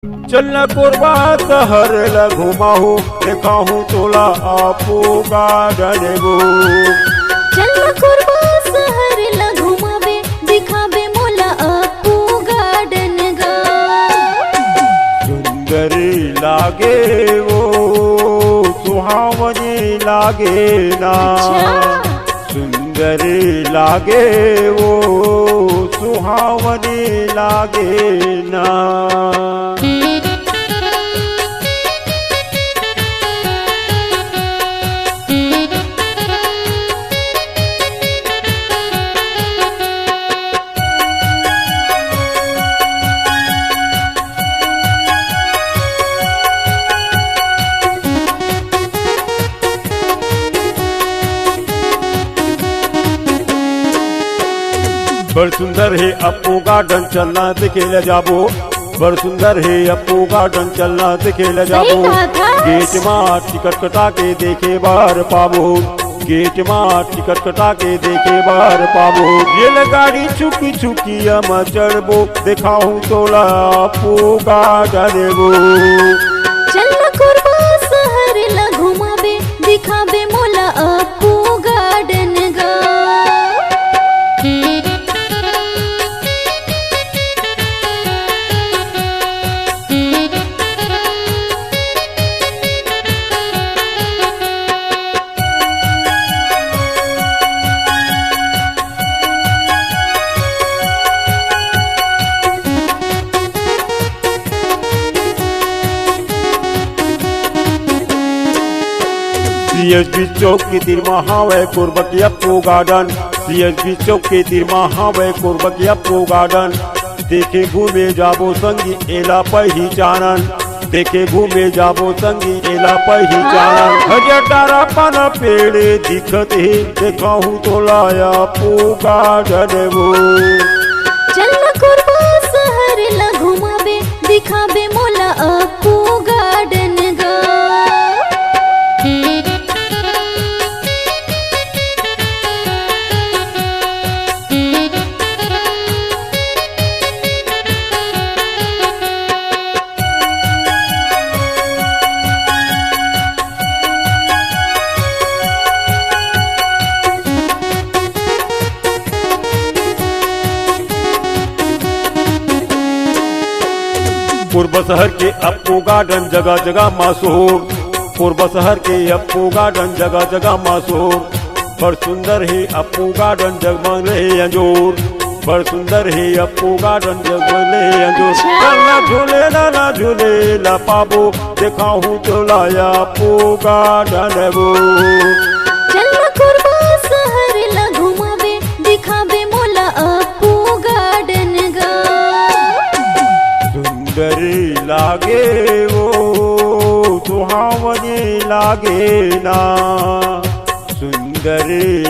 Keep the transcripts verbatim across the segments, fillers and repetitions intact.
चल न कोरबा सहर ल घुमाहूँ, देखाहूँ तोला अपू गार्डन वो। चल न कोरबा सहर ल घुमाबे, दिखाबे मोला अपू गार्डन गा। सुंदर लागे वो, सुहावनी लागे ना। अच्छा। सुंदर लागे वो, सुहावनी लागे ना। बड़ सुंदर हे अपू गार्डन, चलना देखे ले जाबो। बड़ सुंदर हे अपू गार्डन, चलना देखे ले सही जाबो। कहा था। गेट मा टिकट कटा के देखे बर पाबो। गेट मा टिकट कटा के देखे बर पाबो। रेलगाड़ी छुकी छुकिया म चढ़बो, देखाहूँ तोला अपू गार्डन वो। चल न कोरबा सहर ल घुमाबे, दिखाबे मोला अपू गार्डन गा। सीएसबी चौक के तीर मा हावय कोरबा के अपू गार्डन। सीएसबी चौक के तीर मा हावय कोरबा के अपू गार्डन। देखे घूमे जाबो संगी एला पहिचानन। देखे घूमे जाबो संगी एला पहिचानन। हाँ। हरियर डारा पाना पेड़ दिखत हे, देखाहूँ तोला अपू गार्डन वो। चल न कोरबा सहर ल घुमाबे, दिखाबे मोला अपू गार्डन गा। कोरबा शहर के अपू गार्डन जगह जगह मशहूर। कोरबा शहर के अपू गार्डन जगह जगह मशहूर। बड़ सुंदर हे अपू गार्डन जगमग ले अंजोर। बड़ सुंदर हे अपू गार्डन जगमग ले अंजोर। अच्छा। लाला झूले, लाला झूले ला पाबो, देखाहूँ तोला अपू गार्डन वो। चल न कोरबा शहर ला घुमाबे, दिखाबे मोला अपू गार्डन गा। सुंदर लागे वो, सुहावनी लागे ना। सुंदर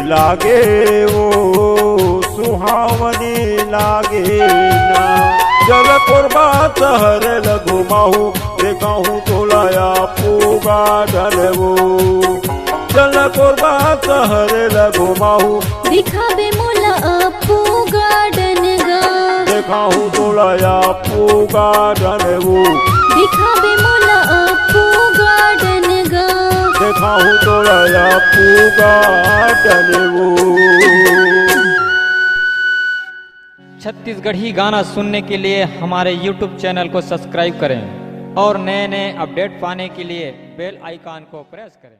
लागे वो, सुहावनी लागे ना। चल कोरबा शहर ल घुमाहूँ, देखाहूँ तोला अपू गार्डन वो। चल कोरबा शहर ल घुमाहूँ। दिखाबे मोला अपू गार्डन गा। देखाहूँ तोला अपू गार्डन वो। दिखाबे मोला अपू गार्डन गा। देखाहूँ तोला अपू गार्डन वो। छत्तीसगढ़ी गाना सुनने के लिए हमारे YouTube चैनल को सब्सक्राइब करें और नए नए अपडेट पाने के लिए बेल आइकॉन को प्रेस करें।